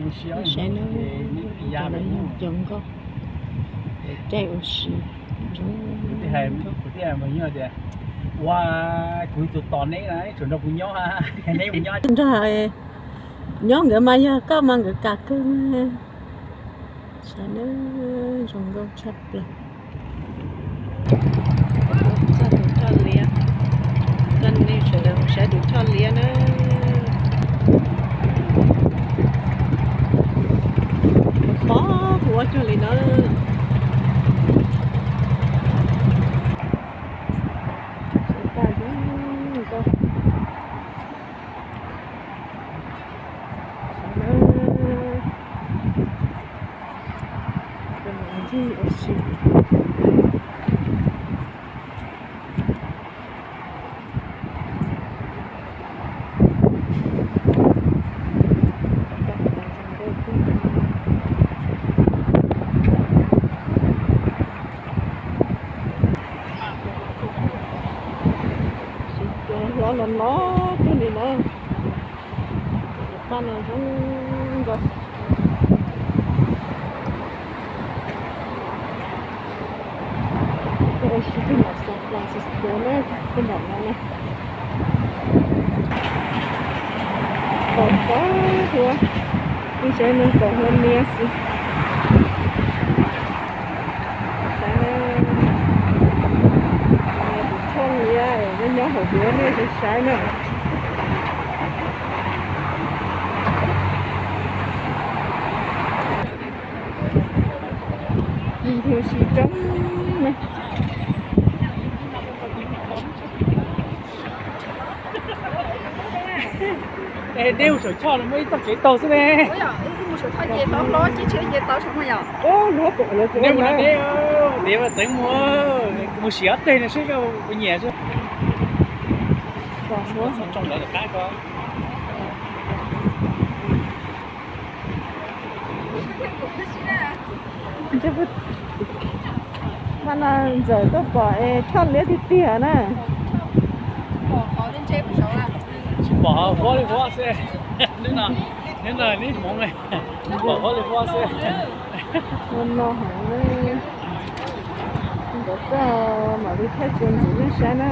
Saib na, cov lawv nyob coob nkauj, caij ua si zoo nkauj. Kuv tias, ua, kuv tus tos neb na, tsum nrog kuv nyob, neb mus nyob. Nrog nyob nkawd mas yog koj mas nkawd kam kawg mas. Saib na, zoo nkauj tshaj plaws. Txog tus choj liab, coj nej sawv daws saib tus choj liab na. Pov huab cuag li na. Saib tag zoo nkauj. Saib na, cov ncig ua si. Tsis cua hlob no no tuaj li na. Paj no zoo nkauj. Tuaj ua si twb nram San Francisco na, twb nram no na. Pom pov huab, nej saib no pom huab niab xwb. Saib na, tus choj liab nyob nyob hauv duav nej saib saib na. Ua si coob na. Es deb mus saum choj no muaj ib txoj kev taug xwb ne. Nej mus na deb, deb mas txeev mus, mus sim ob teg no seb koj puas nyiam xwb. Txhob tsoo lawv lawm qab ko. Mas no ntxawm tuaj pom es choj liab tiag tiag na. Tsis pom huab li huab xwb. Hnub no neb hmoov, pom huab li huab xwb. Ua no heev li. Nkawd txawj mam li thaij tsis ntxiv nej saib na.